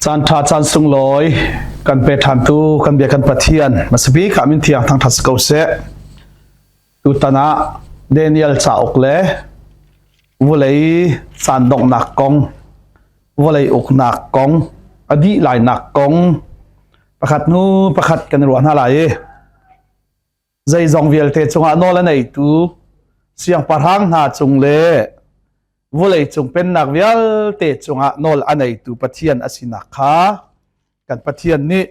Caan ṭha caan sunglawi kan pe ṭhantu kan bia kan Pathian hmasabik ah min thiang thangṭhat si ko seh. Tutan ah Daniel cauk le vulei caan donghnak kong, vawlei uknak kong, a dih lainak kong pakhat hnu pakhat kan i ruah hna lai i zeizong vialte cungah nawl a neitu siangpahrang hna cung le vawleicung pennak vialte cungah nawl a neitu Pathian a sinak kha kan Pathian nih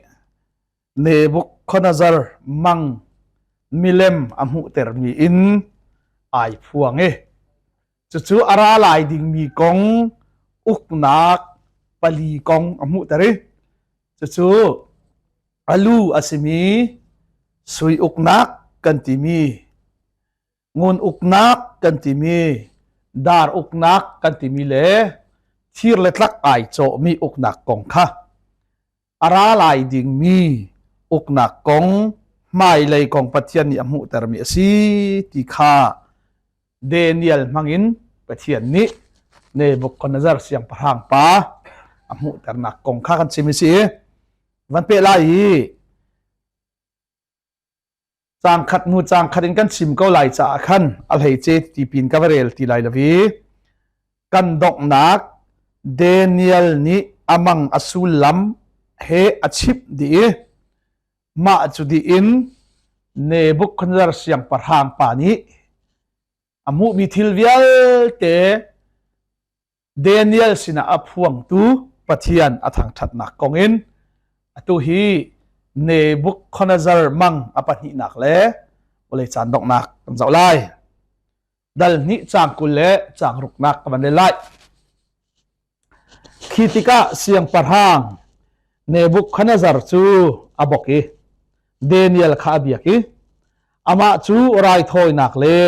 Nebuchadnezzar mang milem a hmuhtermi in ai phuang i cucu a ra lai dingmi kong uknak pali kong a hmuhter i cucu a lu a simi sui uknak kan timi ngun uknak kan timi dar uknak kan timi le thir le tlak ai cawhmi uknak kong kha a ra lai dingmi uknak kong hmailei kong Pathian nih a hmuhtermi a si ti kha Daniel hmangin Pathian nih Nebuchadnezzar siangpahrang pa a hmuhternak kong kha kan chim i si. Van peh lai i caang khat hnu caang khat in kan chim ko lai caah khan a hleice ti pin ka va rel ti lai lo i kan donghnak Daniel nih amang a sullam he a chimh dih i mah cu dih in Nebuchadnezzar siangpahrang pa nih a hmuhmi thil vialte Daniel sinah a phuangtu Pathian a thangṭhatnak kong in atu hi Nebuchadnezzar mang a pahnihnak le vawlei caan donghnak kan zoh lai. Dal hnih caang 20 le caang ruknak ka van rel lai. Khi tikah siangpahrang Nebuchadnezzar cu a bok i Daniel kha a biak i amah cu raithawinak le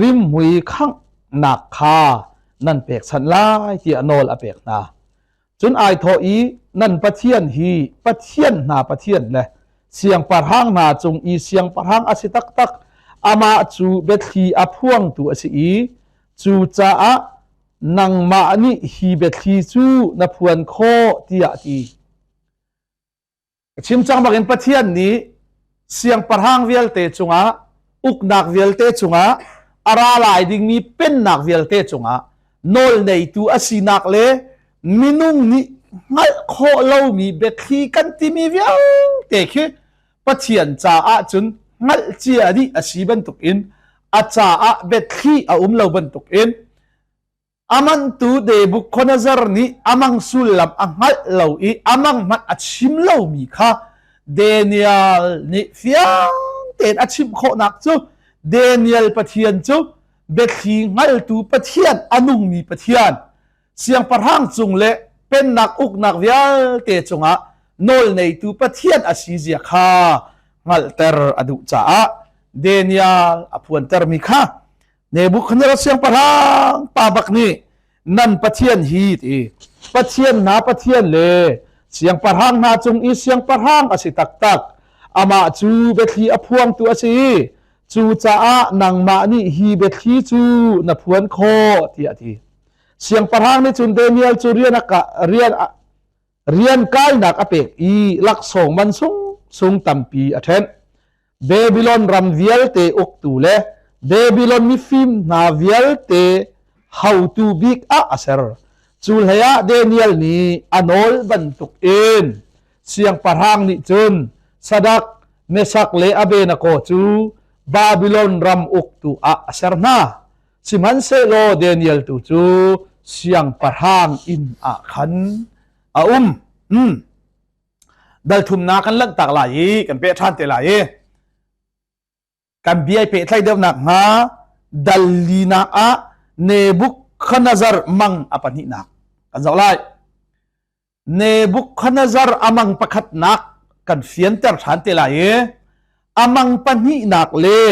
rimhmui khanghnak kha nan pekchanh lai tiah nawl a pek hna. Cun ai thawh i nan Pathian hi pathian hna Pathian le siangpahrang hna cung i siangpahrang a si taktak amah cu biathli a phuangtu a si i cucaah nangmah nih hi biathli cu na phuan khawh tiah a ti. Chim cang bakin Pathian nih siangpahrang vialte cungah uknak vialte cungah a ra lai dingmi pennak vialte cungah nawl neitu a sinak le minung nih hngalh khawh lomi biathli kan timi vialte khi Pathian caah cun hngalh cia dih a si bantukin a caah biathli a um lo bantukin Amantu Nebuchadnezzar nih amang sullam a hngalh lo i amang hmanh a chim lomi kha Daniel nih fiang tein a chimh khawhnak cu Daniel Pathian cu biathli hngaltu Pathian a nungmi Pathian siangpahrang cung le pennak uknak vialte cungah nawl neitu Pathian a si zia kha hngalhter a duh caah Daniel a phuantermi kha Nebuchadnezzar siangpahrang pa bak nih nan Pathian hi ti Pathian hna Pathian le siangpahrang hna cung i siangpahrang a si taktak amah cu biathli a phuangtu a si cucaah nangmah nih hi biathli cu na phuan khawh tiah a ti siangpahrang nih cun Daniel cu rian a rian rian kainak a pek i laksawng man sung sung tampi a ṭhenh Babylon ram vialte uktu le Babylon mifim hna vialte haotu bik ah a ser. Cu hleiah Daniel nih a nawl bantuk in siangpahrang nih cun Sadak, Mesak le Abednego cu Babylon ram uktu ah a ser hna. Sihmanhsehlaw Daniel tu cu siangpahrang inn ah khan a um. Dal thumnak kan lanhtak lai i kan peh ṭhan te lai i kan bia i pehtlaih deuh nakhnga dal linak ah Nebuchadnezzar mang a pahnihnak kan zoh lai. Nebuchadnezzar a mang pakhatnak kan fianter ṭhan te lai i a mang pahnihnak le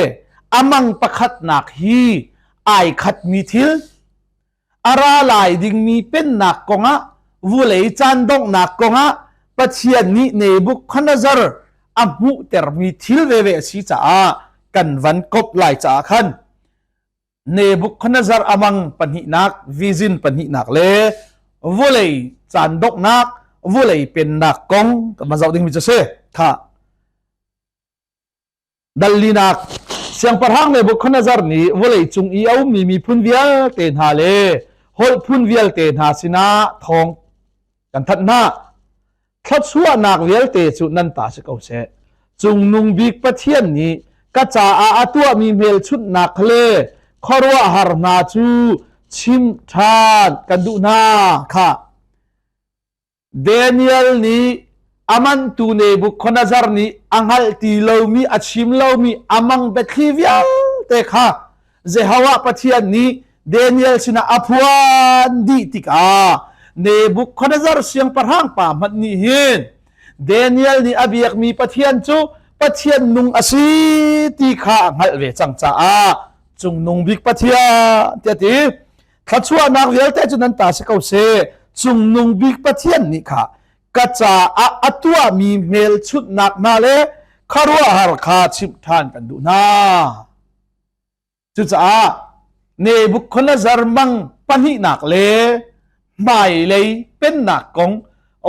a mang pakhatnak hi ai khatmi thil a ra lai dingmi pennak kongah vulei caan donghnak kongah Pathian nih Nebuchadnezzar a hmuhtermi thil veve a si caah kan van kop lai caah khan Nebuchadnezzar amang pahnihnak vision pahnihnak le vawlei caan donghnak vulei pennak kong kan van zoh dingmi cu si. Kha Dallinak Siangpahrang Nebuchadnezzar nih vawleicung i a ummi miphun vialte hna le holh phun vialte hna sinah thawng kan thanh hna. Thluachuahnak vialte cu nan ta si ko seh. Cungnung bik Pathian nih ka caah a tuahmi hmelchunhnak le khuaruahhar hna cu chim ṭhan kan duh hna. Khah. Daniel nih a mantu Nebuchadnezzar nih a hngalh ti lomi a chim lomi a mang biathli vialte kha Jehovah Pathian nih Daniel sinah a phuan dih tikah Nebuchadnezzar siangpahrang pa hmanh nih hin Daniel nih a biakmi Pathian cu Pathian nung a si ti kha a hngalh ve cang caah cungnung bik Pathian tiah ti. Thluachuahnak vialte cu nan ta si ko seh. Cungnung bik Pathian nih kha ka caah a tuahmi hmelchunhnak hna le khuaruahhar kha chimh ṭhan kan duh hna. Cucaah Nebuchadnezzar mang pahnihnak le hmailei pennak kong,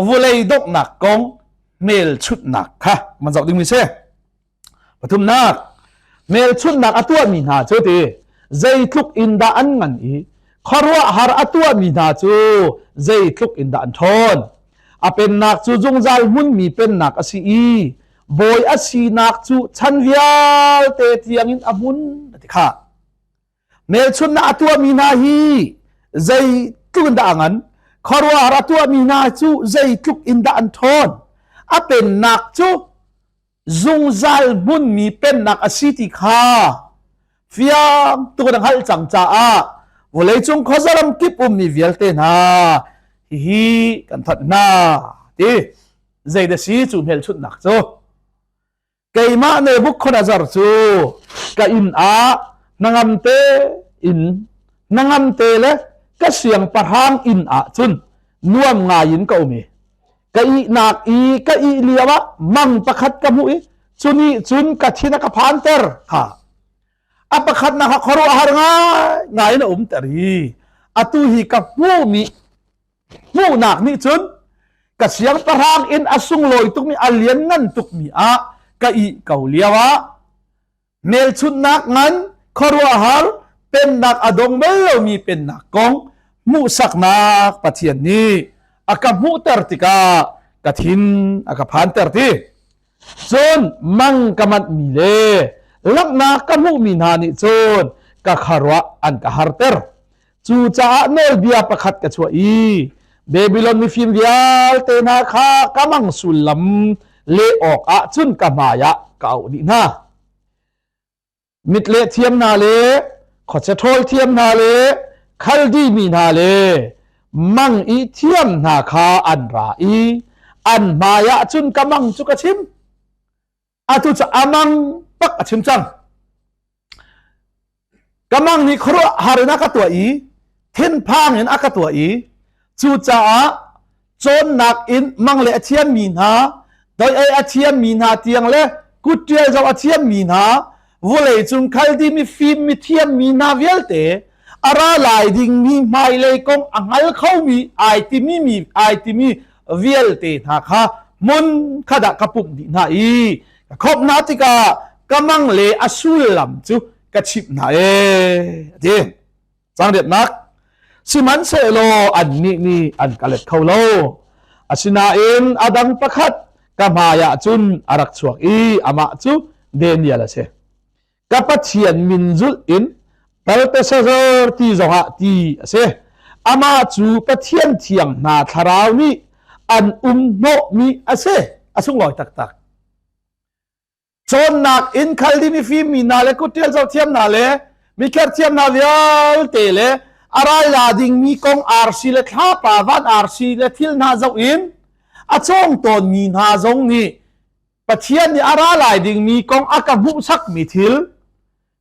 vawlei donghnak kong hmelchunhnak kha man zoh dingmi si. Pathumnak, hmelchunhnak a tuahmi hna cu ti zeitluk in dah an ngan i khuaruahhar a tuahmi hna cu zeitluk in dah an ṭhawn. A pennak cu zungzal hmunmi pennak a si i bawi a sinak cu chan vialte tiangin a hmun a ti kha. Hmelchunhnak a tuahmi hna hi zeitluk in dah a ngan? Khuaruahhar a tuahmi hna cu zeitluk in dah an ṭhawn? A pennak cu zungzal hmunmi pennak a si ti kha fiang tuk in a hngalh cang caah vawleicung khuazaram kip ummi vialte hna hihi kan thanh hna ti zei dah si cu hmelchunhnak cu keimah Nebuchadnezzar cu ka inn ah hnangam te in hnangam te le ka siangpahrang inn ah cun nuam ngai in ka um i ka ihnak i ka ih lio ah mang pakhat ka hmuh i cu nih cun ka thin a ka phanter kha a pakhatnak kha khuaruahhar ngai ngai in a umter i atu hi ka hmuhmi hmuhnak nih cun ka siangpahrang in a sunglawi tukmi a lianngan tukmi ah ka ih ko lio ah hmelchunhnak ngan khuaruahhar pennak a dong bal lomi pennak kong hmuhsaknak Pathian nih a ka hmuhter tikah ka thin a ka phanter ti cun mang ka manhmi le langhnak ka hmuhmi hna nih cun ka kharuah an ka harter Cucaah nawlbia pakhat ka chuah i Babylon mifim vialte hna kha ka mang sullam leh awkah cun ka hmaiah ka auh dih hna. Mitleh thiam hna le khuachia ṭhawl thiam hna le Khaldi mi hna le mang i thiam hna kha an ra i an hmaiah cun ka mang cu ka chim. Atu cu amang bak a chim cang. Ka mang nih khuaruahhar in a ka tuah i thinphang in a ka tuah i cucaah cawnnak in mang le a thiammi hna doi ei a thiammi hna tiang le kutṭial zoh a thiammi hna vawlei cung khaldi mifim mithiammi hna vialte a ra lai dingmi hmailei kong a hngal khomi ai timi mi ai timi vialte hna kha hmun khat ah ka pumh dih hna i ka khawmh hna tikah ka mang le a sullam cu ka chimh hna ee a ti. Cangriatnak Sihmanhsehlaw annih nih an ka let kho lo. Asinain a dang pakhat ka hmaiah cun a rak chuak i amah cu Daniel a si. Ka Pathian min zulh in Belteshazzar ti zongah ti a si. Amah cu Pathian thiang hna thlarau nih an um hnawhmi a si. A sunglawi taktak. Cawnnak in Khaldi mifim mi hna le kutṭial zohthiam hna le mikher thiam hna vialte le a rai la dingmi kong arsi le thlapa van arsi le thil hna zoh in a cawng tawnmi hna zong nih Pathian nih a ra lai dingmi kong a ka hmuhsakmi thil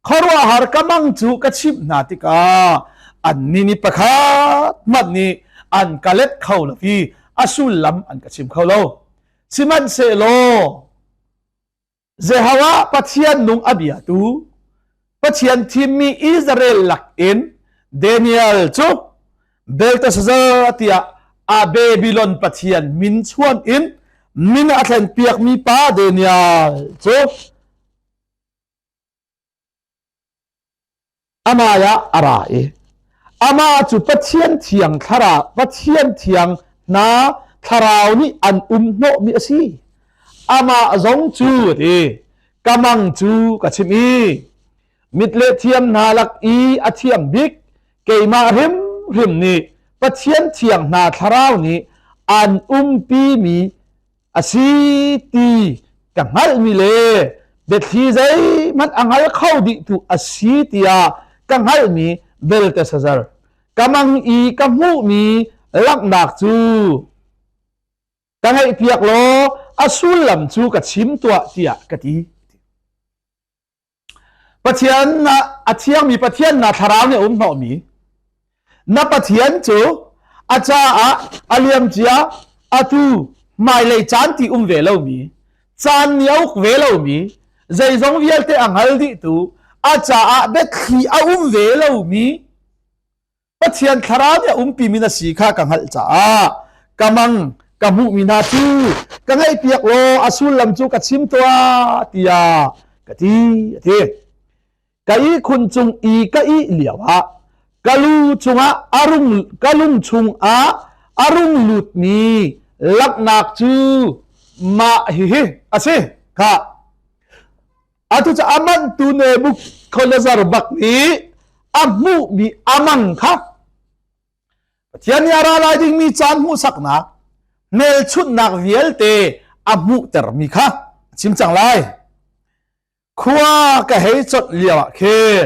khuaruahhar ka mang cu ka chimh hna tikah annih nih pakhat hmanh nih an ka let kho lo i a sullam an ka chim kho lo. Sihmanhsehlaw Jehovah Pathian nung a biatu Pathian thimmi Israel lakin Daniel cu Belteshazzar tiah A Babylon pathian min chuan in min a thlen piakmi pa Daniel cu amah ah a ra i amah cu Pathian thiang thlarau Pathian thiang hna thlarau nih an um hnawhmi a si. Amah zong cu a ti ka mang cu ka chimh i mit le thiam hna lak i a thiam bik keimah hrimhrim nih Pathian thiang hna thlarau nih an umpimi a si ti ka hngalhmi le biathli zeihmanh a hngal kho dihtu a si tiah ka hngalhmi Belteshazzar ka mang i ka hmuhmi langhnak cu ka ngaihpiak law a sullam cu ka chim tuah tiah ka ti. Pathian na a thiangmi Pathian na thlarau nih a um hnawhmi na Pathian cu a caah a liamcia atu hmailei caan ti um ve lomi caan nih a uk ve lomi zeizong vialte a hngal dihtu a caah biathli a um ve lomi Pathian thlarau nih a umpimi na si kha ka hngalh caah ka mang ka hmuhmi hna cu ka ngaihpiak law a sullam cu ka chim tuah tiah ka ti a ti. Ka ihkhun cung i ka ih lioah ka lu cungah a rung ka lung chungah a rung lutmi langhnak cu mah hihi a si kha Atu cu a manhtu Nebuchadnezzar bak nih a hmuhmi a mang kha Pathian nih a ra lai dingmi caan hmuhsaknak hmelchunhnak vialte a hmuhtermi kha a chim cang lai. Khua ka hei conh lio ah khin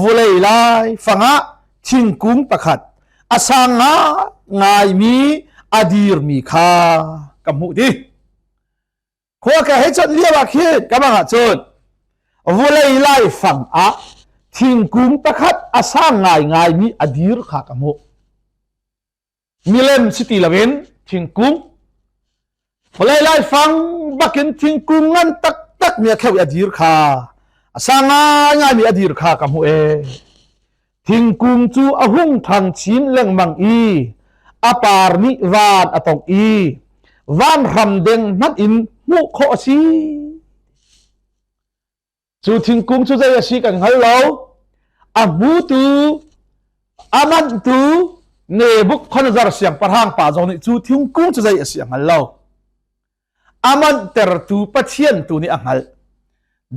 vulei lai fangah thingkung pakhat a sang ngaimi a dirmi kha ka hmuh dih. Khua ka hei chawnh lio ah khin ka bang ahcun vulei laifang ah thingkung pakhat a sang ngaingaimi a dir kha ka hmuh. Milem si ti loin thingkung vawlei laifang bakin thingkung ngan taktak mi a kheuh i a dir kha a sang ngaingaimi a dir kha ka hmuh ee. Thingkung cu a hung ṭhang chin lengmang i a par nih van a tongh i vanhram deng hmanh in hmuh khawh a si. Cu thingkung cu zei a si kan hngal lo. A hmutu, a manhtu Nebuchadnezzar siangpahrang pa zong nih cu thingkung cu zei a si a hngal lo. A manhtertu Pathian tu nih a hngalh.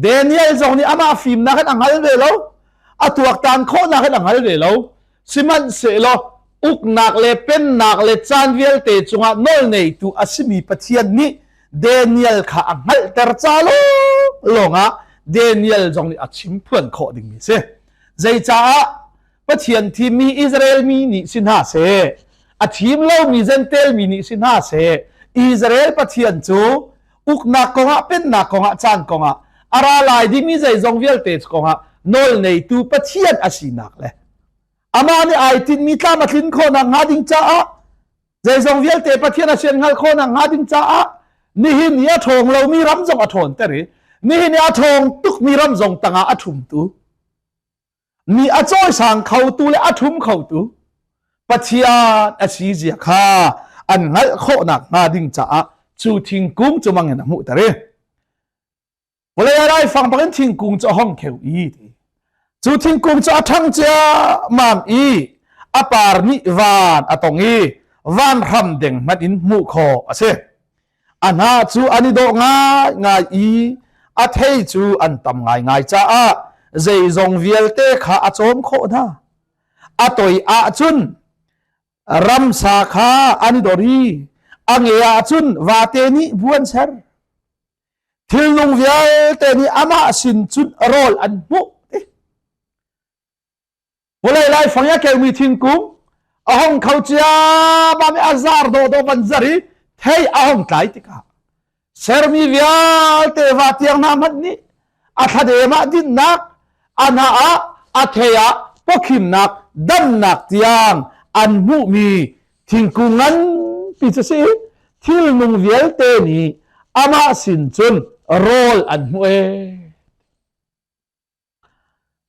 Daniel zong nih amah fimnak in a hngal ve lo. A tuaktan khawhnak in a hngal ve lo. Sihmanhsehlaw uknak le pennak le caan vialte cungah nawlneitu a simi Pathian nih Daniel kha a hngalhter ca lawngah Daniel zong nih a chimphuan khawh dingmi a si. Zeicaah Pathian thimmi Israel mi nih si hna seh, a thim lomi Jentail mi nih si hna seh, Israel Pathian cu uknak kongah, pennak kongah, caan kongah, a ra lai dingmi zeizong vialte kongah nawl neitu Pathian a sinak le amah nih ai tinhmi tlam a tlin khawhnak hnga ding caah zeizong vialte Pathian a sian hngalh khawhnak hnga ding caah nihin i a ṭhawng lomi ram zong a ṭhawnter i nihin i a ṭhawng tukmi ram zong tangah a ṭhumtu mi a cawisang khotu le a ṭhum khotu Pathian a si zia kha an hngalh khawhnak hnga ding caah cu thingkung cu mangin a hmuhter i vawlei a laifang bangin thingkung cu a hong kheu i ti cu thingkung cu a ṭhang ciammam i a par nih van a tong i van hram deng hmanh in hmuh khawh a si. A hnah cu an i dawh ngaingai i a thei cu an tam ngaingai caah zeizong vialte kha a cawm khawh hna. A toi ahcun ramsa kha an i dor i a nge ahcun vate nih bu an ser. Thilnung vialte nih amah sin cun rawl an hmuh. Vawlei laifang i a keumi thingkung a hong kho ciammam i a zar dawhdawh van zar i thei a hong tlai tikah sermi vialte va tiang hna hmanh nih a thladem ah dinnak a hna ah a thei ah pawkhimnak damnak tiang an hmuhmi thingkung nganpi cu si thilnung vialte nih amah sin cun rawl an hmuh ee.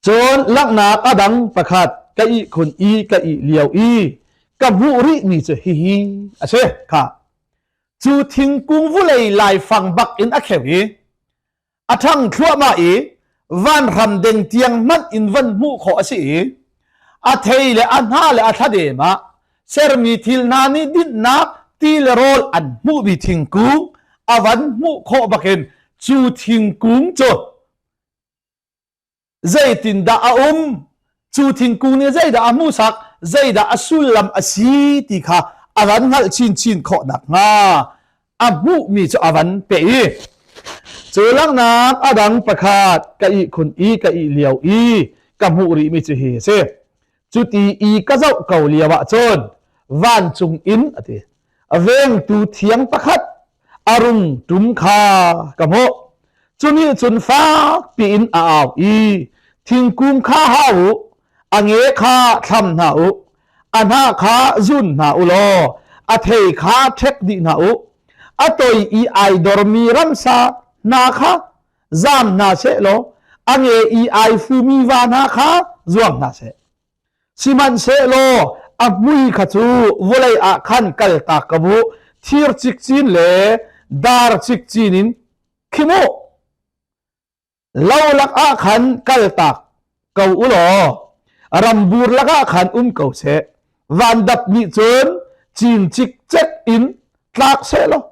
Cun langhnak a dang pakhat ka ihkhun i ka ih lio i ka hmuh rihmi cu hihi a si kha. Cu thingkung vulei laifang bak in a kheu i a ṭhang thluahmah i vanhram deng tiang hmanh in van hmuh khawh a si i a thei le a hna le a thladem ah sermi thil hna nih dinhnak ti le rawl an hmuhmi thingkung a van hmuh khawh bakin cu thingkung cu zeitindah a um cu thingkung nih zeidah a hmuhsak zeidah a sullam a si ti kha a van hngalh chinchin khawh nakhnga a hmuhmi cu a van peh i cu langhnak a dang pakhat ka ihkhun i ka ih lio i ka hmuh rihmi cu hi a si. Cuti i ka zoh ko lio ah cun vancung in a ti a vengtu thiang pakhat a rung ṭum kha ka hmuh. Cu nih cun fak piin a au i thingkung kha hau u, a nge kha thlam hna u, a hnah kha zun hna u law a thei kha ṭhek dih hna u. A toi i ai dormi ramsa hna kha zam hna seh law a nge i ai fumi va hna kha zuang hna seh. Sihmanhsehlaw a hmui kha cu vawlei ah khan kaltak ka bu, thir cikcin le dar cikcin in khim u. Lo lakah khan kaltak ko u law rambur lakah khan um ko seh. Vandap nih cun cin cikcek in tlak seh law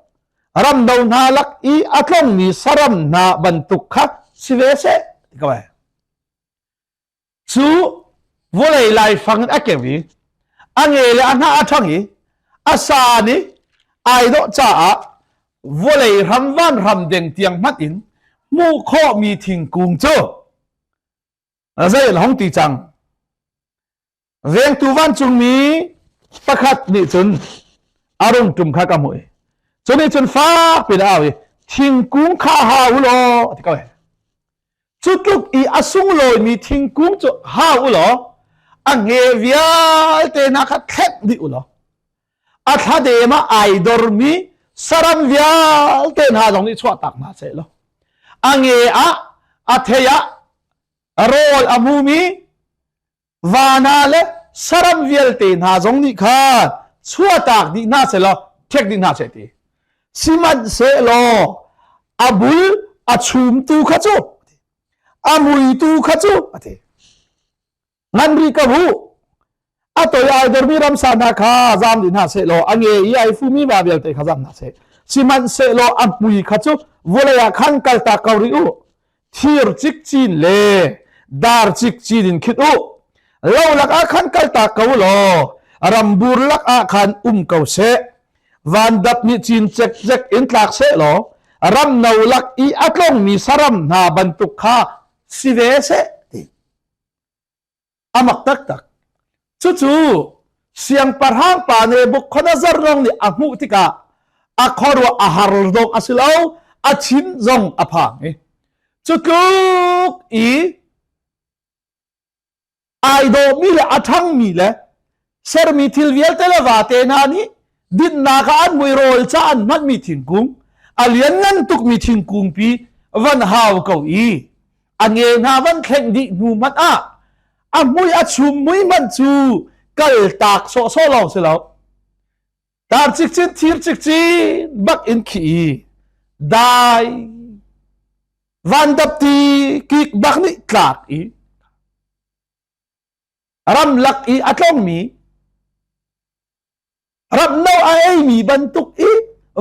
ramdo hna lak i a tlongmi saram hna bantuk kha si ve seh ti ko ai. Cu vawlei laifang in a keu i a nge le a hnah a ṭhang i a san i ai dawh caah vawlei hram vanhram deng tiang hmanh in hmuh khawhmi thingkung cu zei an hong ti cang. Vengtu vancungmi pakhat nih cun a rung ṭum kha ka hmuh i cu nih cun fak piin a au i thingkung kha hau u law a ti ko. Cu tluk i a sunglawimi thingkung cu hau u law a nge vialte hna kha thlet dih u law a thladem ah ai dormi saram vialte hna zong nih chuahtak hna seh law a nge ah a thei ah rawl a hmumi va hna le saram vialte hna zong nih khan chuahtak dih hna seh law ṭhek dih hna seh ti. Sihmanhsehlaw a bul a chumtu kha cu a muitu kha cu a ti. Ngan rih ka hu a toi ai dormi ramsa hna kha zam dih hna seh law a nge i ai fumi va vialte kha zam hna seh. Sihmanhsehlaw a hmui kha cu vawlei ah khan kaltak ko rih u. Thir cikcin le dar cikcin in khit u. Lo lakah khan kaltak ko law rambur lakah khan um ko seh. Vandap nih cin cekcek in tlak seh law ramno lak i a tlongmi saram hna bantuk kha si ve seh ti. A mak taktak. Cucu siangpahrang pa Nebuchadnezzar zong nih a hmuh tikah a khuaruah a har zong a si lo, a thin zong a phang i cu tluk i ai dawhmi le a ṭhangmi le sermi thil vialte le vate hna nih dinnak ah an mui rawl ca an hmanmi thingkung a lianngan tukmi thingkung pi van hau ko i a nge hna van thleng dih hnu hmanh ah a hmui a chum mui hmanh cu kal tak sawhsawh lawng si lo tar cikcin thir cikcin bak in khi i dai vandap ti kik bak nih tlak i ramlak i a tlongmi ramno a eimi bantuk i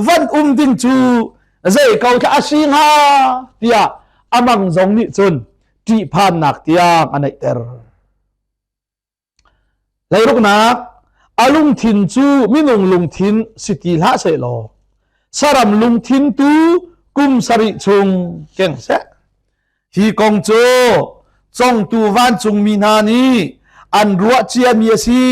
van um ding cu zei ko thla a si hnga tiah amang zong nih cun ṭihphannak tiang a neihter. Leiruknak a lungthin cu minung lungthin si ti hlah sehlaw saram lungthin tu kum sarih chung keng seh. Hi kong cu congtu vancungmi hna nih an ruah ciami a si.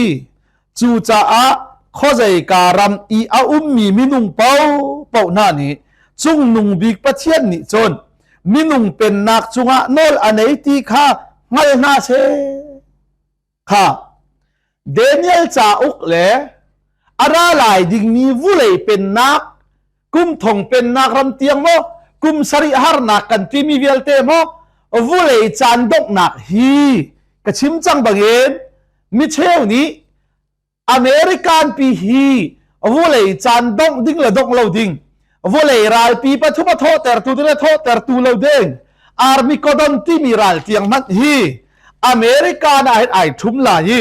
Cucaah khuazeika ram i a ummi minung paohpaoh hna nih Cungnung Bik Pathian nih cun minung pennak cungah nawl a nei ti kha hngal hna seh. Kha Daniel cauk le a ra lai dingmi vulei pennak kum thong pennak ram tiang maw kum sarih harnak kan timi vialte maw vulei caan donghnak hi ka chim cang bangin micheu nih. American pi hi vulei caan dongh ding le dongh lo ding vulei ralpi pathum a thawhtertu ding le thawhtertu lo ding Armageddon timi ral tiang hmanh hi American ah hin ai ṭhum lai i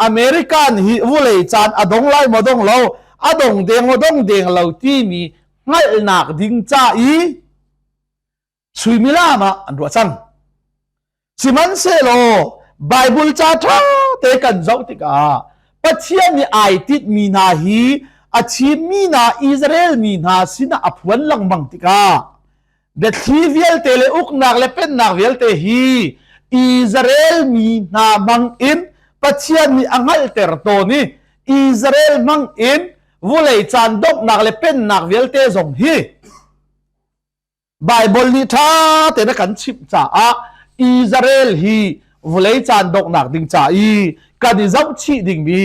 American hi vulei caan a dong lai maw dong lo a dong deng maw dong deng lo timi hngalhnak ding ca i suimilam ah an ruah cang. Sihmanhsehlaw Bible ca ṭha te kan zoh tikah Pathian nih ai tinhmi hna hi a chimmi hna Israel mi hna sinah a phuan lengmang tikah biathli vialte le uknak le pennak vialte hi Israel mi hna hmang in Pathian nih a hngalhter tawn i Israel hmang in vulei caan donghnak le pennak vialte zong hi Baibal nih ṭha tein a kan chimh caah Israel hi vawlei caan donghnak ding ca i kan i zohchih dingmi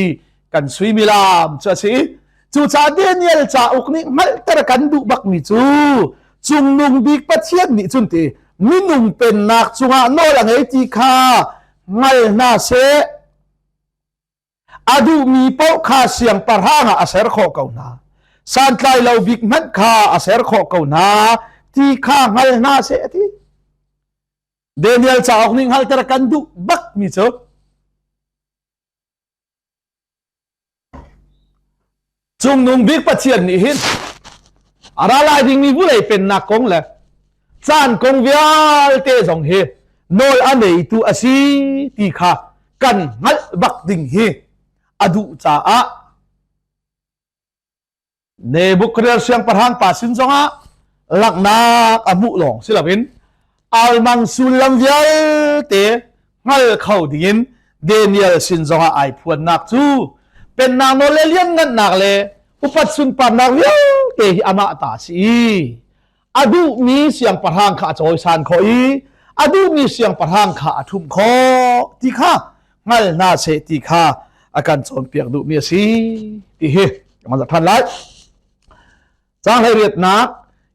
kan suimilam cu a si. Cucaah Daniel cauk nih hngalhter kan duh bakmi cu cungnung bik Pathian nih cun ti minung pennak cungah nawl a ngei ti kha hngal hna seh. A duhmi paoh kha siangpahrang ah a ser khawh ko hna. Santlai lo bik hmanh kha a ser khawh ko hna ti kha hngal hna seh a ti. Daniel cauk nih hngalter kan duh bakmi cu Cungnung bik Pathian nih hin a ra lai dingmi vulei pennak kong le caan kong vialte zong hi nawl a neitu a si ti kha kan hngalh bak ding hi a duh caah Nebuchadnezzar siangpahrang pa sin zongah langhnak a hmuh lawng si loin almang sullam vialte hngal kho dingin Daniel sin zongah ai phuannak cu pennak nawl le lianngannak le upat sunparnak vialte hi amah ta a si i a duhmi siangpahrang kha a cawisan khawh i a duhmi siangpahrang kha a ṭhumh khawh ti kha hngal hna seh ti kha a kan cawnpiak duhmi a si ti hi kan zoh ṭhan lai. Caang hleiriatnak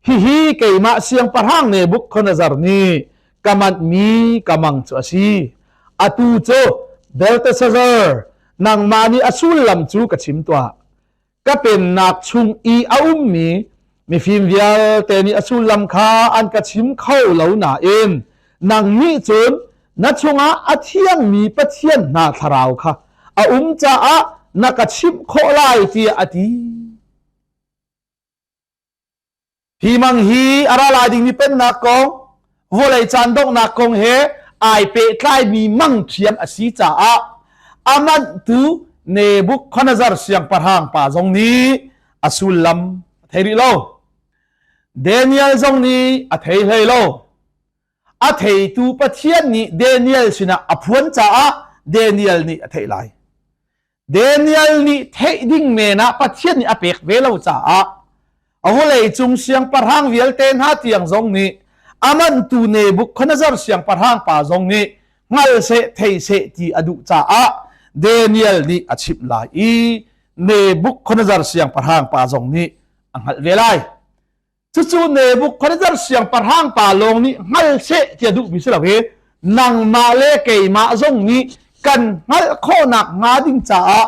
hihi keimah siangpahrang Nebuchadnezzar nih ka manhmi ka mang cu a si. Atu cu Belteshazzar nangmah nih a sullam cu ka chim tuah. Ka pennak chung i a ummi mifim vialte nih a sullam kha an ka chim kho lo nain nang nih cun na chungah a thiangmi Pathian hna thlarau kha a um caah na ka chimh khawh lai tiah a ti. Hi mang hi a ra lai dingmi pennak kong, vawlei caan donghnak kong he ai pehtlaimi mang ṭhiam a si caah a manhtu Nebuchadnezzar siangpahrang pa zong nih a sullam a thei rih lo. Daniel zong nih a thei hlei lo. A theitu Pathian nih Daniel sinah a phuan caah Daniel nih a theih lai. Daniel nih theih ding men ah Pathian nih a pek ve lo caah a vawlei cung siangpahrang vialte hna tiang zong nih a mantu Nebuchadnezzar siangpahrang pa zong nih hngal seh thei seh ti a duh caah Daniel nih a chimh lai i Nebuchadnezzar siangpahrang pa zong nih a hngalh ve lai. Cucu Nebuchadnezzar siangpahrang pa lawng nih hngal seh ti a duhmi si lo hi nangmah le keimah zong nih kan hngalh khawhnak hnga ding caah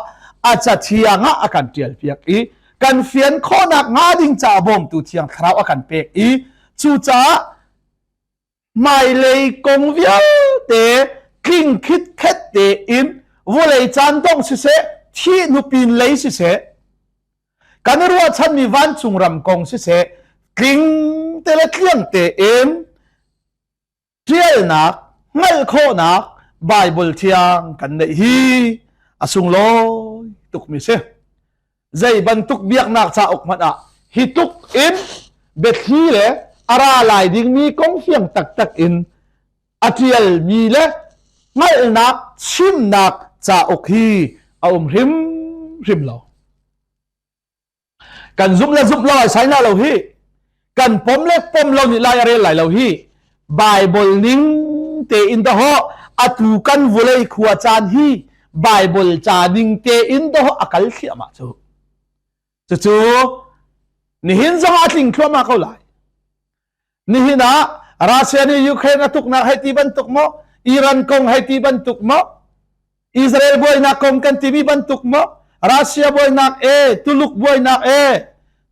a cathiang ah a kan ṭialpiak i kan fian khawhnak hnga ding caah bawmtu thiang thlarau a kan pek i cucaah hmailei kong vialte tling khitkhet tein vawlei caan dongh siseh thih nupin lei siseh kan i ruahchanmi vancung ram kong siseh tling te le tliang tein ṭialnak hngalh khawhnak Baibal thiang kan neih hi a sunglawi tukmi si. Zei bantuk biaknak cauk hmanh ah hi tluk in biathli le a ra lai dingmi kong fiang taktak in a ṭialmi le hngalhnak chimnak cauk hi a um hrimhrim lo. Kan zumh le zumh lo ai sai na lo hi. Kan pom le pom lo nih lai a rel lai lo hi. Bible ning tein dahawh atu kan vulei khua caan hi Bible ca ning tein dahawh a kal thliahmah cu. Cucu nihin zong a tling thluahmah ko lai. Nihin ah Russia nih Ukraine a tuknak hei ti bantuk maw? Iran kong hei ti bantuk maw? Israel buainak kong kan timi bantuk maw? Russia buainak e, Tuluk buainak e,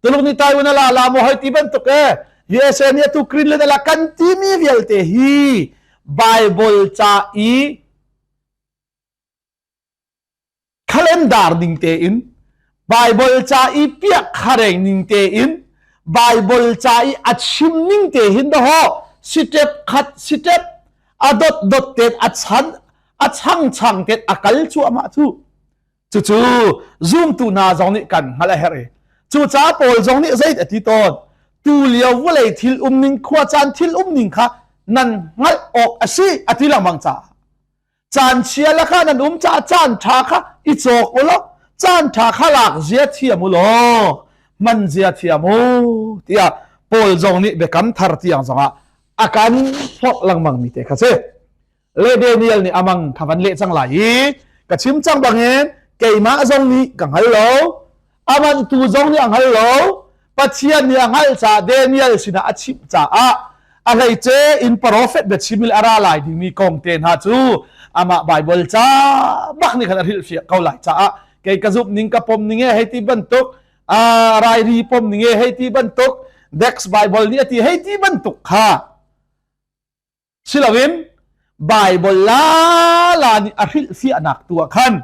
Tuluk nih Taiwan a la la maw hoi ti bantuk e, USA nih atu Greenland a la kan timi vialte hi Bible ca i calendar ning tein Bible ca i piak khareng ning tein Bible ca i a chim ning te hin daho step khat step a dot dot ten a chan a chang chang ten a kal cuahmah cu cucu zumtu hna zong nih kan hngalh a herh i cucaah Paul zong nih zeit a ti tawn tu lio vawlei thil umning khua caan thil umning kha nan hngalh awk a si a ti lengmang caah Caan chia lakah nan um caah caan ṭha kha i cawk u law caan ṭha kha lak zia thiam u law hman zia thiam u tiah Paul zong nih biakam thar tiang zongah a kan forh lengmang mi te kha si. Le Daniel nih amang kha van leh cang lai i ka chim cang bangin keimah zong nih ka hngal lo aman tu zong nih a hngal lo Pathian nih a hngalh caah Daniel sinah a chimh caah a hleice in profet biachim i a ra lai dingmi kong te hna cu amah Bible ca bak nih khan a hrilhfiah ko lai caah kei ka zumh ning ka pom ning e hei ti bantuk rairi pom ning e hei ti bantuk Dex Bible nih a ti hei ti bantuk kha Siloin Baibal lala nih a hrilhfiahnak tu ah khan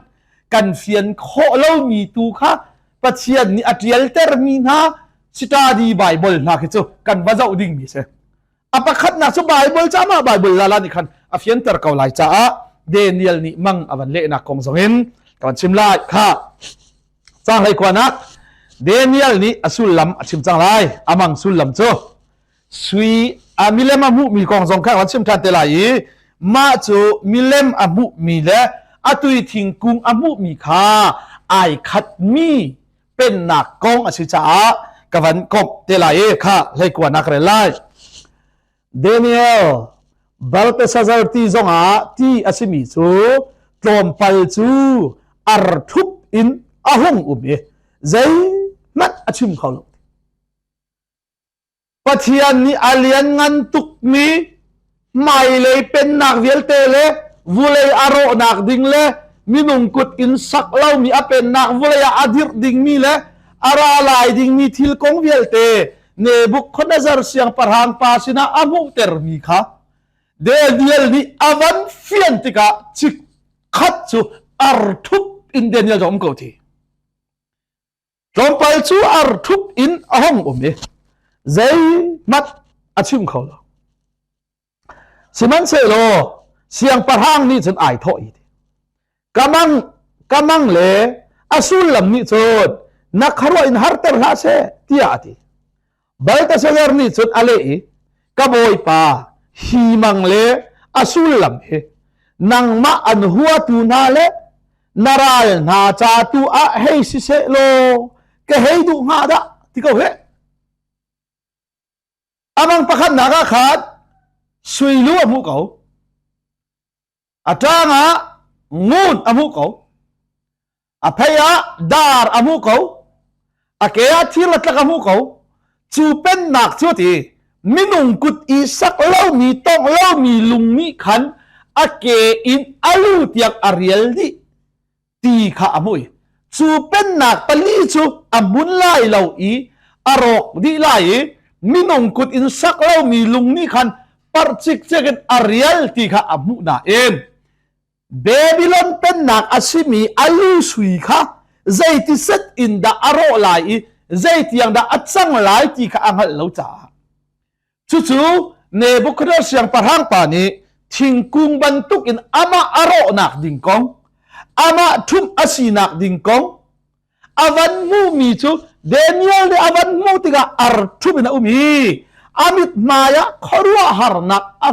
kan fian khawh lomi tu kha Pathian nih a ṭialtermi hna study Bible hna khi cu kan va zoh dingmi si. A pakhatnak cu Bible ca mah Bible lala nih khan a fianter ko lai caah Daniel nih mang a van lehnak kong zongin ka van chim lai kha. Cang hlei kuanak Daniel nih a sullam a chim cang lai. Amang sullam cu Sui a milem a hmuhmi kong zong kha kan chim ṭhan te lai i mah cu milem a hmuhmi le a tui thingkung a hmuhmi kha ai khatmi pennak kong a si caah ka van komh te lai i kha hleikuanak rel lai. Daniel Belteshazzar ti zongah ti a simi cu tlawmpal cu ar ṭhup in a hung um i zeihmanh a chim kho lo. Pathian nih a lianngan tukmi hmailei pennak vialte le vulei a rawhnak ding le minung kut in sak lomi a pennak vulei ah a dirh dingmi le a ra lai dingmi thil kong vialte Nebuchadnezzar siangpahrang pa sinah a hmuhtermi kha Daniel nih a van fian tikah chikkhat cu ar ṭhup in Daniel cu a um ko ti. Tlawmpal cu ar ṭhup in a hung um i zeihmanh a chim kho lo. Sihmanhsehlaw siangpahrang nih cun ai thawh i ka mang ka mang le a sullam nih cun na khuaruah in harter hlah seh tiah a ti. Baltasazar nih cun a leh i ka bawipa hi mang le a sullam hi nangmah an huatu hna le na ral hna ca tu ah hei siseh law ka hei duh hnga dah ti ko he amang pakhatnak ah khan suilu a hmuh ko A ṭang ah ngun a hmuh ko. A phei ah dar a hmuh ko. A ke ah thir le tlak a hmuh ko. Cu pennak cu ti minung kut i sak lomi tongh lomi lung nih khan a ke in a lu tiang a rial dih. Ti kha a hmuh i cu pennak pali cu a hmun lai lo i a rawk dih lai i minung kut in sak lomi lung nih khan parh cikcek in a rial ti kha a hmuh nain Babylon pennak a simi a lu sui kha zeiti set in dah a rawh lai i zeitiang dah a cang lai ti kha a hngalh lo caah Cucu Nebuchadnezzar siangpahrang pa nih thingkung bantuk in amah a rawhnak ding kong, amah ṭhumh a sinak ding kong, a van hmuhmi cu Daniel nih a van hmuh tikah ar ṭhumh in a um i a mithmai ah khuaruahharnak a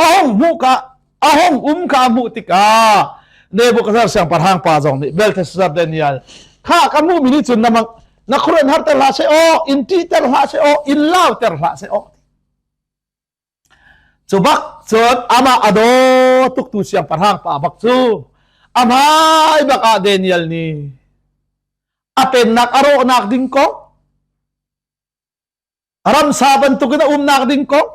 a hung hmuh ka a hung um kha a hmuh tikah Nebuchadnezzar siangpahrang pa zong nih Belteshazzar Daniel kha ka hmuhmi nih cun na mang na khuaruah harter hlah seh aw in ṭihter hlah seh aw in lauter hlah seh aw cu bak cun amah a daw tuktu siangpahrang pa bak cu a hmai bak ah Daniel nih a pennak a rawhnak ding kong ramsa bantukin a umnak ding kong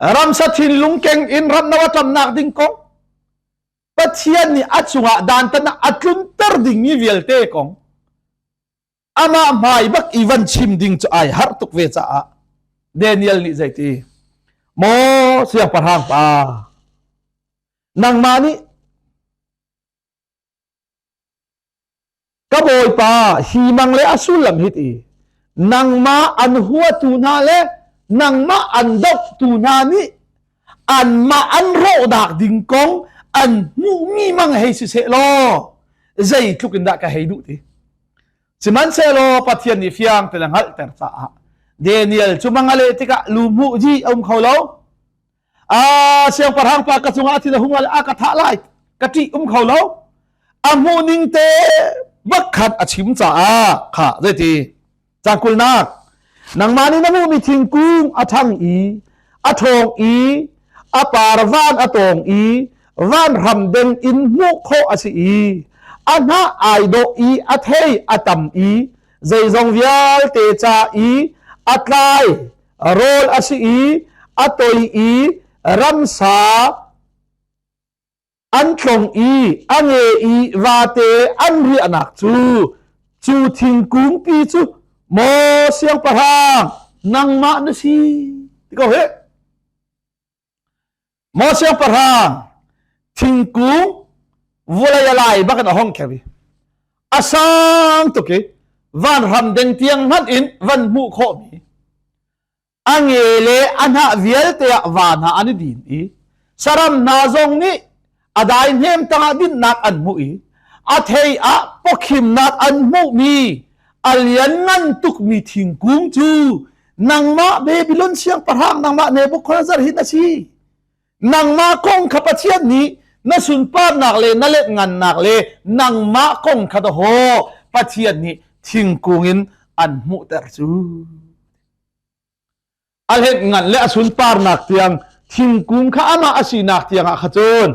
ramsa thinlung keng in ramno a ṭamnak ding kong. Pathian nih a cungah dantatnak a tlunter dingmi vialte kong amah hmai bak i van chim ding cu ai harh tuk ve caah Daniel nih zeiti maw siangpahrang pa nangmah nih Ka bawipa, hi mang le a sullam hi ti. Nangmah an huatu hna le nangmah an dohtu hna nih anmah an rawhnak ding kong an hmuhmi mang hei si seh law zeitluk in dah ka hei duh ti. Sihmanhsehlaw Pathian nih fiang tein a hngalhter caah Daniel cu mang a leh tikah lu hmuh dih a um kho lo. A siangpahrang pa ka cungah thin a hung a ka thah lai ka ṭih um kho lo a hmuh ning te bak khan a chim caah kha zeiti cangkulnak nangmah nih na hmuhmi thingkung a ṭhang i a ṭhawng i a par van a tawng i van hram deng in hmuh khawh a si i a hnah ai dawh i a thei a tam i zeizong vialte ca i a tlai rawl a si i a toi i ramsa an tlong i a nge i vate an riahnak cu cu thingkung pi cu maw siangpahrang nangmah na si ti ko he Maw siangpahrang thingkung vawlei a lai bak in a hong kheu i a sang tuk i vanram deng tiang hmanh in van hmuh khawhmi a nge le a hnah vialte ah van ah an i din i saram hna zong nih a dai hnem tangah dinhnak an hmuh i a thei ah pawkhimnak an hmuhmi a lianngan tukmi thingkung cu nangmah Babylon siangpahrang nangmah Nebuchadnezzar hi na si nangmah kong kha Pathian nih na sunparnak le na letngannak le nangmah kong kha dahawh Pathian nih thingkung in an hmuhter cu a letngan le a sunparnak tiang thingkung kha amah a sinak tiang ah kha cun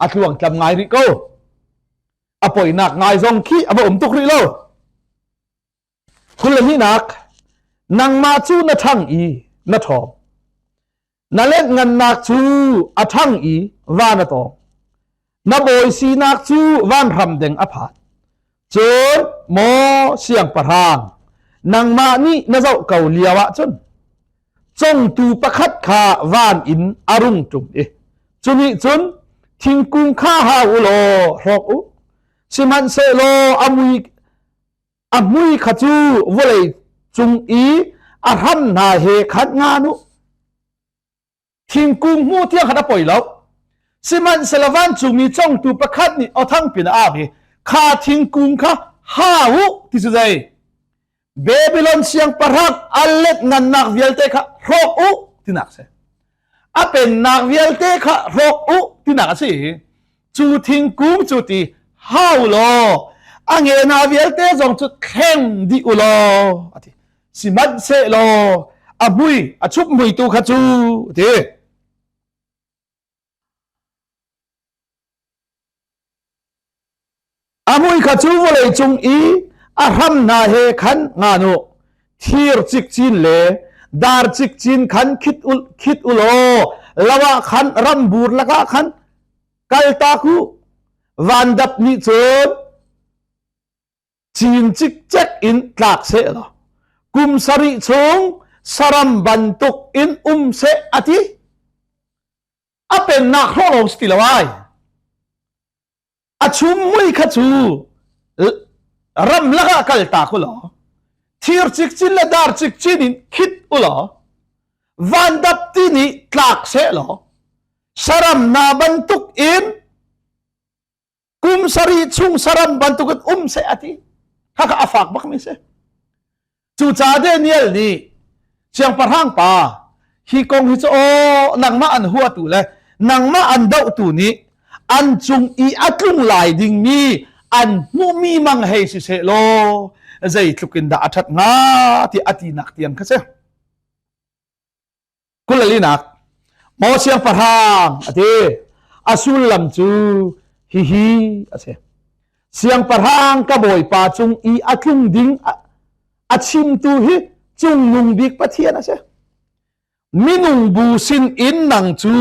a tluangtlam ngai rih ko a poinak ngai zong khi a va um tuk rih lo Khualehnak nangmah cu na ṭhang i na ṭhawng. Na letngannak cu a ṭhang i van a tawng. Na bawi sinak cu vanhram deng a phan. Cun maw siangpahrang, nangmah nih na zoh ko lio ah cun congtu pakhat kha van in a rung ṭum i cu nih cun thingkung kha hau u law hrawk u. Sihmanhsehlaw a mui A mui kha cu vawlei cung i a hram hna he khan ngan u. Thingkung hmu tiang khan a poi lo. Sihmanhsehlaw vancungmi congtu pakhat nih aw thangpi in a au i kha thingkung kha hau u ti cu zei? Babylon siangpahrang a let ngannak vialte kha hrawk u tinak si. A pennak vialte kha hrawk u tinak a si. Cu thingkung cu ti hau law a nge hna vialte zong cu thleng dih u law a ti. Sihmanhsehlaw a hmui a chup mui tu kha cu a ti. A mui kha cu vawlei cung i a hram hna he khan ngan u. Thir cikcin le dar cikcin khan khit u, khit u law lo ah khan rambur lakah khan kaltak u. Vandap nih cun cin cikcek in tlak seh law kum sarih chung saram bantuk in um seh a ti. A pennak hrawh lawng si ti lo ai. A chum mui kha cu ramlak ah kal ta ku law thir cikcin le dar cikcin in khit u law vandap ti nih tlak seh law saram na bantuk in kum sarih chung saram bantuk in um seh a ti khakha a fak bak mi si cucaah Daniel nih siangpahrang pa hi kong hi cu aw nangmah an huatu le nangmah an dohtu nih an cung i a tlung lai dingmi an hmuhmi mang hei si seh law zeitluk in dah a ṭhat hnga ti a tinak tiang kha si Kulalinak maw siangpahrang a ti a sullam cu hihi a si siangpahrang ka bawipa cung i a tlung ding a chimtu hi cungnung bik pathian a si minung bu sin in nang cu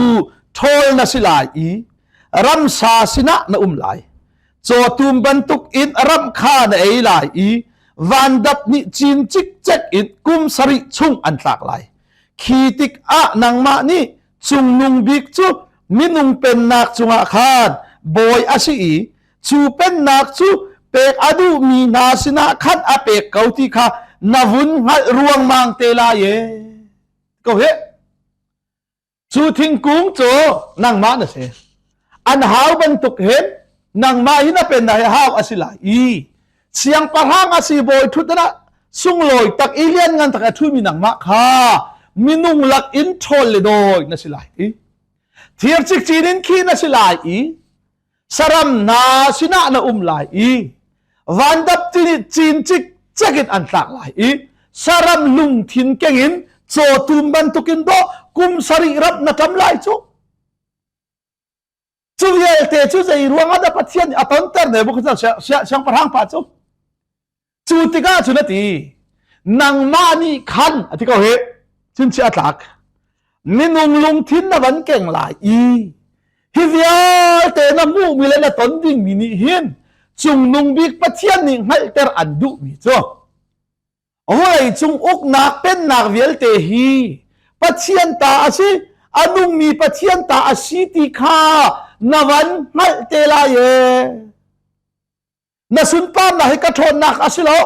ṭhawl na si lai i. Ramsa sinah na um lai. Cawtum bantuk in ram kha na ei lai i vandap nih cin cikcek in kum sarih chung an tlak lai. Khi tikah nangmah nih cungnung bik cu minung pennak cungah khan bawi a si i cu pennak cu pek a duhmi hna sinah khan a pek ko ti kha na vun hngalh ruangmang te lai e. Ko he. Cu thingkung cu nangmah na si. An hau bantuk hin nangmah hi na pennak hi hau a si lai i siangpahrang a si bawi ṭhutdan ah sunglawi tak i lianngan tak a ṭhumi nangmah kha minung lak in ṭhawl le dawi na si lai i thir cikcin in khi na si lai i saram hna sinah na um lai i vandap ti nih cin cikcek in an tlak lai i saram lungthin keng in cawtum bantukin dawh kum sarih ram na ṭam lai cu. Cu vialte cu zei ruangah dah Pathian nih a tonter Nebuchadnezzar siangpahrang pa cu? Cu tikah cun a ti, nangmah nih khan a ti ko hi, chinchiah a tlak. Minung lungthin na van keng lai i hi vialte na hmuhmi le na ton dingmi nih hin cungnung bik Pathian nih hngalhter an duhmi cu Vawlei cung uknak pennak vialte hi Pathian ta a si, a nungmi Pathian ta a si ti kha na van hngalh te lai e. Na sunparnak hi ka ṭhawnnak a si lo.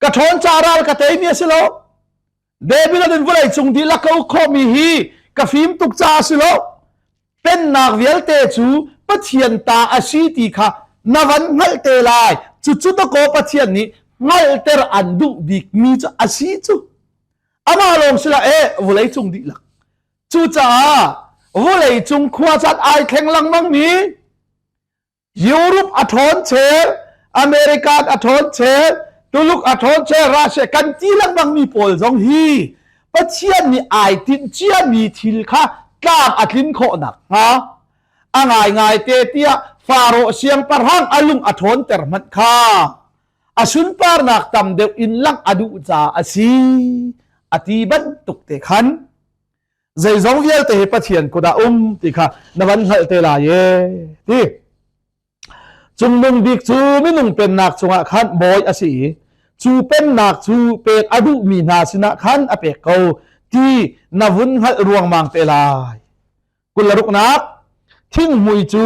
Ka ṭhawn ca ral ka teimi a si lo. Babylon in vawlei cung dihlak ka uk khawhmi hi ka fim tuk caah a si lo. Pennak vialte cu Pathian ta a si ti kha na van hngalh te lai. Cucu dakaw Pathian nih hngalhter an duh bikmi cu a si cu. Amah lawng si lo e vawlei cung dihlak. Cucaah vawlei cung khua caan ai thleng lengmangmi Europe a ṭhawn chel, American a ṭhawn chel, Tuluk a ṭhawn chel, Russia kan ti lengmang mi pawl zong hi Pathian nih ai tinh ciami thil kha tlam a tlin khawh nakhnga a ngaingai te tiah Faro siangpahrang a lung a ṭhawnter hmanh kha a sunparnak tam deuh in langh a duh caah a si a ti bantuk te khan zeizong vialte hi Pathian kut ah um ti kha na van hngalh te lai e ti. Cungnung bik cu minung pennak cungah khan bawi a si i cu pennak cu pek a duhmi hna sinah khan a pek ko ti na vun hngalh ruangmang te lai. Kularuknak thinghmui cu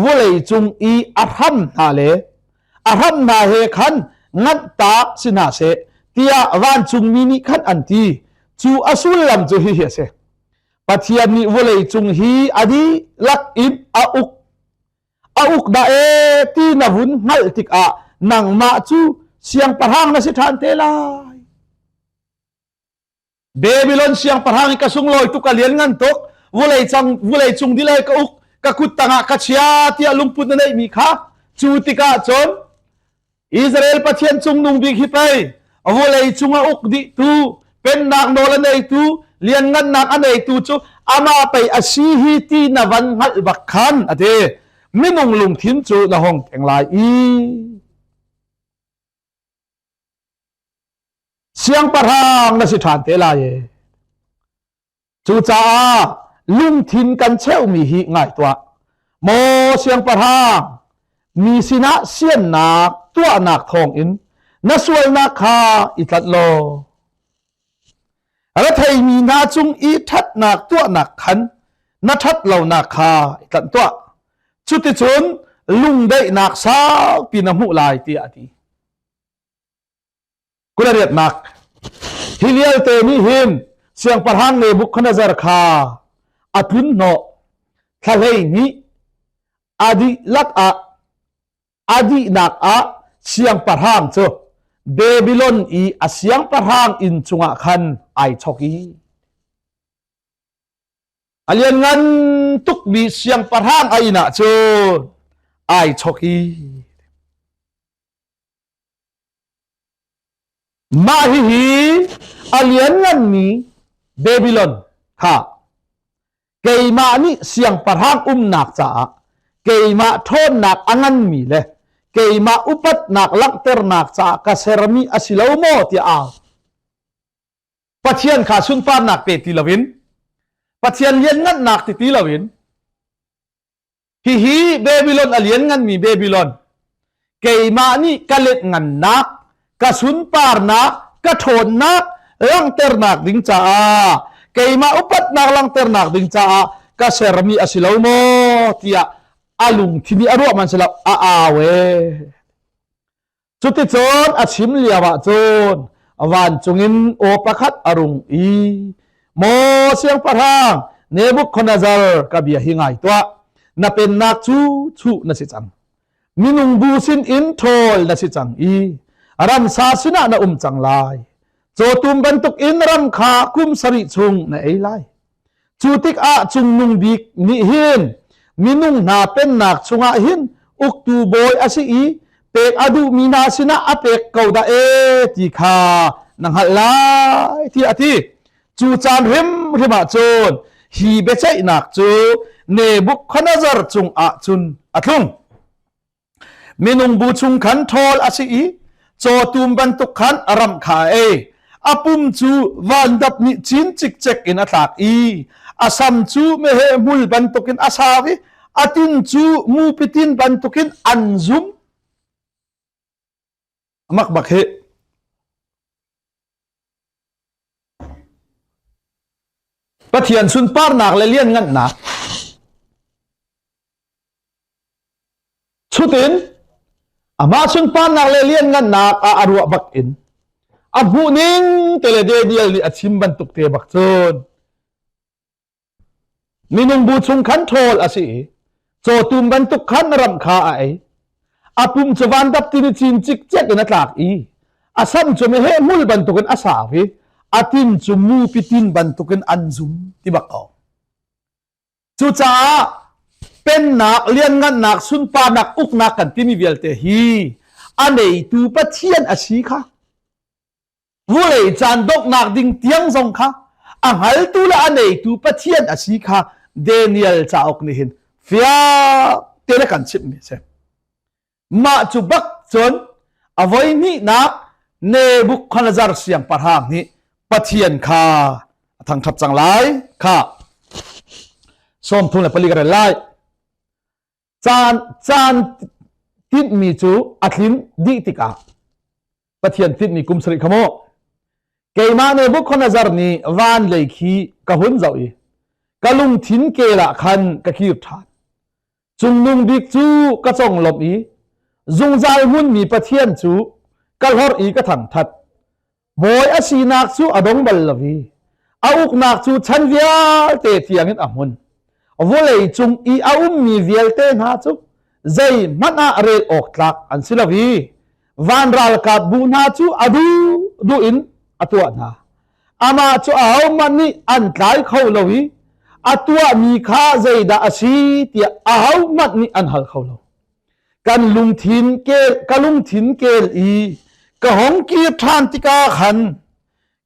vawlei cung i a hram hna le a hram hna he khan nganhtak si hna seh tiah vancungmi nih khan an ti. Cu a sullam cu hihi a si. Pathian nih vawlei cung hi a dihlak in a uk a uk dah e ti na vun hngalh tikah nangmah cu siangpahrang na si ṭhan te lai. Babylon siangpahrang i ka sunglawi tuk ka lian ngan tuk vulei cang vulei cung dilai ka uk ka kut tangah ka chia tiah lungput na neihmi kha cu tikah cun Israel Pathian cungnung bik hi pei vulei cung a uk dih tu pennak nawl a neitu lianngannak a neitu cu amah pei a si hi ti na van hngalh bak khan a ti minung lungthin cu na hong keng lai i Siangpahrang na si ṭhan te lai e. Cucaah lungthin kan cheuhmi hi ngai tuah. Maw siangpahrang, mi sinah siannak tuahnak thawngin na sualnak kha i tlanh law retheimi hna cung i ṭhatnak tuahnak khan na ṭhat lonak kha i tlanh tuah. Cuticun lungdaihnak saupi na hmuh lai tiah a ti. Kulariatnak hi vialte nih hin siangpahrang Nebuchadnezzar kha a tlun hnawh thla hleihnih a dihlak ah a dihnak ah siangpahrang cu Babylon i a siangpahrang inn chungah khan ai chok i a lianngan tukmi siangpahrang a inn ah cun ai chok i Mah hihi a liannganmi Babylon kha keimah nih siangpahrang umnak caah keimah ṭhawnnak a nganmi le keimah upatnak langhternak caah ka sermi a si lo maw tiah au. Pathian kha sunparnak pe ti loin Pathian lianngannak ti ti loin. Hihi Babylon a liannganmi Babylon, keimah nih ka let ngannak, ka sunparnak, ka ṭhawnnak langhternak ding caah, keimah upatnak langhternak ding caah ka sermi a si lo maw tiah a lungthin i a ruah man si lo, a au ee. Cuticun a chim lio ah cun vancung in aw pakhat a rung i, Maw siangpahrang Nebuchadnezzar, ka bia hi ngai tuah. Na pennak cu chuh na si cang. Minung bu sin in ṭhawl na si cang i ramsa sinah na um cang lai. Cawtum bantuk in ram kha kum sarih chung na ei lai. Cu tikah cungnung bik nih hin minung hna pennak chungah hin uktu bawi a si i pek a duhmi hna sinah a pek ko dah ee ti kha na hngalh lai tiah a ti. Cu caan hrimhrim ah cun hi biaceihnak cu Nebuchadnezzar cungah cun a tlung. Minung bu chung khan ṭhawl a si i cawtum bantuk khan a ramh kha a ei. A pum cu vandap nih cin cikcek in a tlak i a sam cu meheh hmul bantukin a sau i a tin cu mupitin bantukin an zum. Mak bak hi. Pathian sunparnak le lianngannak chutin amah sunparnak le lianngannak ah a ruah bak in a hmuh ning te le Daniel nih a chim bantuk te bak cun Minung bu chung khan ṭhawl a si i cawtum bantuk khan ram kha a ei. A pum cu vandap tini cin cikcek in a tlak i a sam cu meheh hmul bantukin a sau i a tin cu mupi tin bantukin an zum ti bak ko. Cucaah pennak, lianngannak, sunparnak, uknak kan timi vialte hi a neitu Pathian a si kha vulei caan donghnak ding tiang zong kha a hngaltu le a neitu Pathian a si kha Daniel cauk nih hin fiang te le kan chimhmi a si. Mah cu bak cun a voi hnihnak Nebuchadnezzar siangpahrang nih Pathian kha a thangṭhat cang lai kha 34 ka rel lai. Caan caan tinhmi cu a tlin dih tikah Pathian tinhmi kum sarih kha mu. Keimah Nebuchadnezzar nih van lei khi ka hun zoh i ka lungthin kel ah khan ka kir ṭhan. Cungnung bik cu ka conglawmh i zungzal hmunmi Pathian cu ka hlorh i ka thangṭhat. Bawi a sinak cu a dong bal lo i a uknak cu chan vialte tiangin a hmun. Vawlei cung i a ummi vialte hna cu zeihmanh ah rel awk tlak an si lo i van ralkap bu hna cu a duhduh in a tuah hna. Amah cu ahohmanh nih an tlai kho lo i a tuahmi kha zeidah a si tiah ahohmanh nih an hal kho lo. Kan lungthin kel ka lungthin kel i ka hong kir ṭhan tikah khan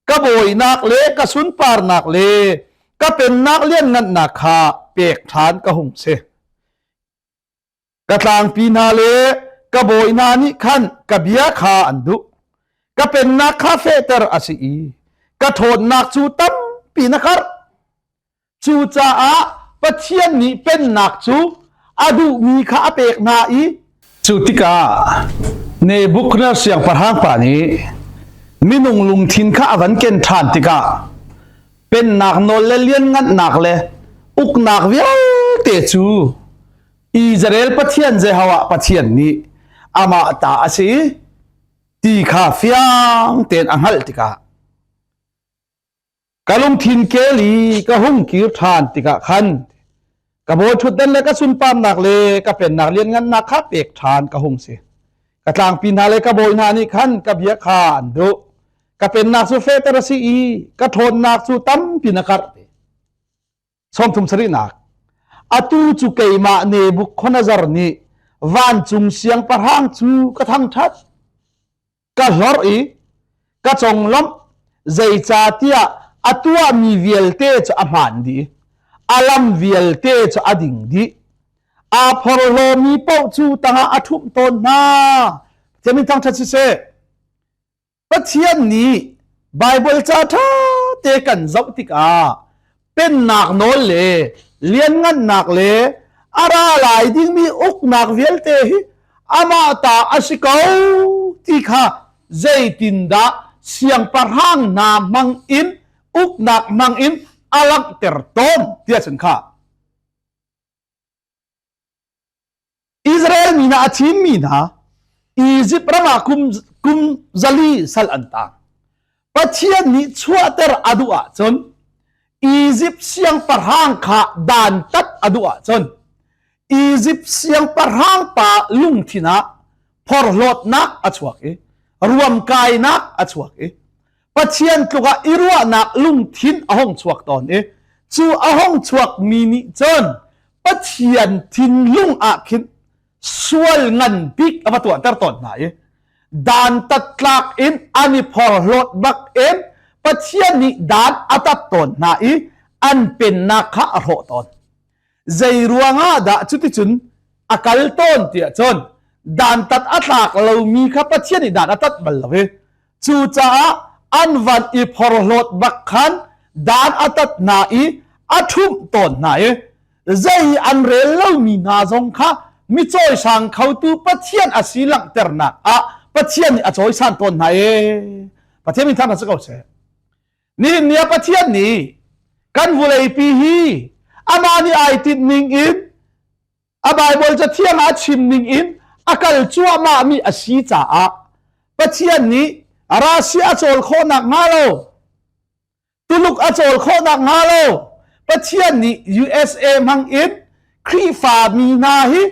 ka bawinak le ka sunparnak le ka pennak lianngannak kha pek ṭhan ka hung si. Ka tlangpi hna le ka bawi hna nih khan ka bia kha an duh. Ka pennak kha fehter a si i ka ṭhawnnak cu tampi na karh. Cucaah Pathian nih pennak cu a duhmi kha a pek hna i Cu tikah Nebuchadnezzar siangpahrang pa nih minung lungthin kha a van ken ṭhan tikah pennak nawl le lianngannak le uknak vialte cu Israel Pathian Jehovah Pathian nih amah ta a si ti kha fiang tein a hngalh tikah Ka lungthin kel i ka hung kir ṭhan tikah khan ka bawi ṭhutdan le ka sunparnak le ka pennak lianngannak kha pek ṭhan ka hung si. Ka tlangpi hna le ka bawi hna nih khan ka bia kha an duh. Ka pennak cu fehter a si i ka ṭhawnnak cu tampi na karh. Sawmthum sarihnak. Atu cu keimah Nebuchadnezzar nih vancung siangpahrang cu ka thangṭhat. Ka hlorh i ka conglawmh zeicahtiah a tuahmi vialte cu a hmaan dih a lam vialte cu a ding dih aa phorhlawmi paoh cu tangah a ṭhumh tawn hna Pathian min thangṭhat siseh Pathian nih Baibal ca ṭha te kan zoh tikah pennak nawl le lianngannak le. A ra lai dingmi uknak vialte hi amah ta a si ko ti kha zeitindah siangpahrang hna hmang in uknak hmang in a langhter tawn tiah cun kha Israel mi hna a thimmi hna Izipt ram ah kum kum 400 sal an tang. Pathian nih chuahter a duh ahcun Izipt siangpahrang kha dantat a duh ahcun Izipt siangpahrang pa lungthin ah phorhlawtnak a chuak i ruamkainak a chuak i Pathian tluk ah i ruahnak lungthin a hung chuak tawn i cu a hung chuakmi nih cun Pathian thinlung ah khin sual ngan bik a va tuahter tawn hna i dantat tlak in an i phorhlawt bak in Pathian nih dan a tat tawn hna i an pennak kha a hrawh tawn. Zei ruangah dah cuticun a kal tawn tiah cun dantat a tlak lomi kha Pathian nih dan a tat bal lo i cucaah an van i phorhlawt bak khan dan a tat hna i a ṭhumh tawn hna i zei an rel lomi hna zong kha mi cawisang khotu Pathian a si langhternak ah Pathian nih a cawisan tawn hna i Pathian min thang si ko seh. Nihin ni ah Pathian nih kan vawleipi hi amah nih ai tinh ning in a Baibal cathiang ah a chim ning in a kal cuahmah mi a si caah Pathian nih Russia a cawl khawh nak hnga lo Tuluk a cawl khawh nak hnga lo Pathian nih USA hmang in Khrihfa mi hna hi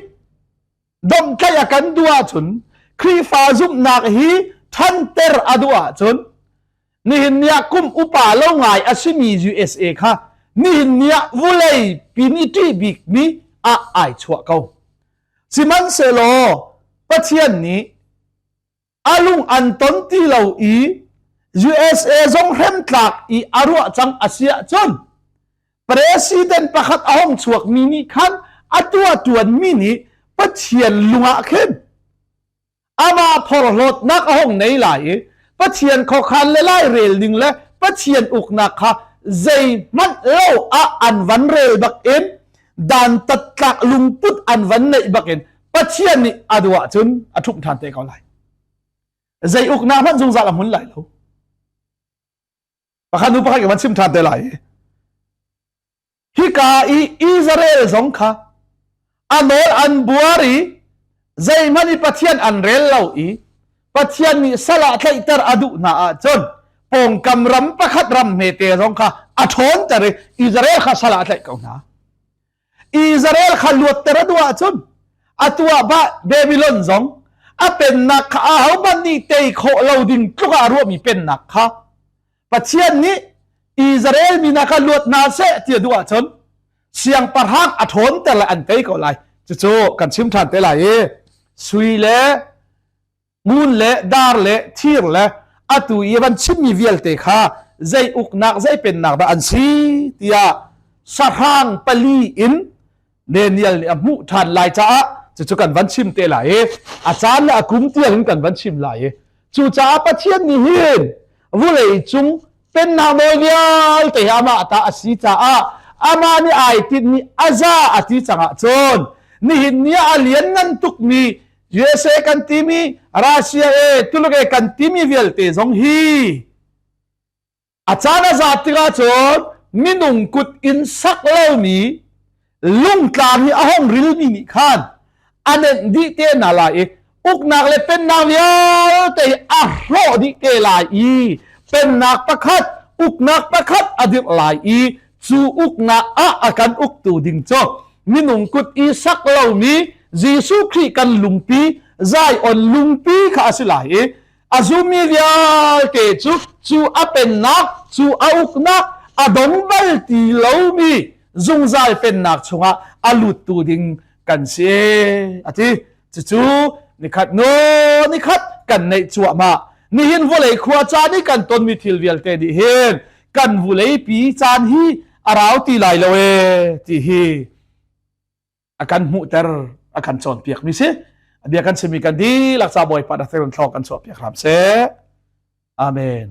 domhtlaih a kan duh ahcun Khrihfa zumhnak hi ṭhanter a duh ahcun nihin ni ah kum upa lo ngai a simi USA kha nihin ni ah vulei pin i ṭih bikmi ah ai chuah ko. Sihmanhsehlaw Pathian nih a lung an ton ti lo i USA zong hremtlak i a ruah cang a si ahcun president pakhat a hong chuakmi nih khan a tuah ṭuanmi nih Pathian lung ah khin amah phorhlawtnak a hong nei lai i Pathian khuakhan le lairel ding le Pathian uknak kha zeihmanh lo ah an van rel bak in dantat tlak lungput an van neih bak in Pathian nih a duh ahcun a ṭhumh ṭhan te ko lai. Zei uknak hmanh zungzal a hmun lai lo. Pakhat nu pakhat ka van chim ṭhan te lai. Hika i Israel zong kha a nawl an buar i zeihmanh i Pathian an rel lo i Pathian nih sal ah tlaihter a duh hna ahcun pawngkam ram pakhat ram hmete zong kha a ṭhawnter i Israel kha sal ah a tlaih ko hna. Israel kha luatter a duh ahcun atu ah Babylon zong a pennak kha ahohmanh nih tei khawh lo ding tluk ah a ruahmi pennak kha Pathian nih Israel mi hna kha luat hna seh ti a duh ahcun siangpahrang a ṭhawnter le an tei ko lai. Cucu kan chim ṭhan te lai i sui le ngun le dar le thir le atu i van chimmi vialte kha zei uknak zei pennak dah an si tiah sahrang pali in Daniel nih a hmuh ṭhan lai caah cucu kan van chim te lai i a caan le a kum tiang in kan van chim lai i cucaah Pathian nih hin vulei cung pennak nawl vialte hi amah ta a si caah amah nih ai tinhmi a za a ti cang ahcun nihin ni ah a lianngan tukmi USA kan timi Russia e Tuluk e kan timi vialte zong hi A caan a zat tikah cun minung kut in sak lomi lungtlang hi a hong rilmi nih khan a nenh dih te hna lai i uknak le pennak vialte hi a hrawh dih te lai i pennak pakhat uknak pakhat a dirh lai i cu uknak ah a kan uktu ding cu minung kut i sak lomi Jesuh Khrih kan lungpi Zion lungpi kha a si lai i a zummi vialte cu cu a pennak cu a uknak a dong bal ti lomi zungzal pennak chungah a luttu ding kan si a ti. Cucu nikhat nu nikhat kan neih cuahmah. Nihin vawlei khua caan i kan tonmi thil vialte nih hin kan vuleipi caan hi a rau ti lai lo e ti hi a kan hmuhter a kan cawnpiak mi si. A bia kan chimmi kan dihlak ca Bawipa na thlarau kan chuahpiak hram seh. Amen.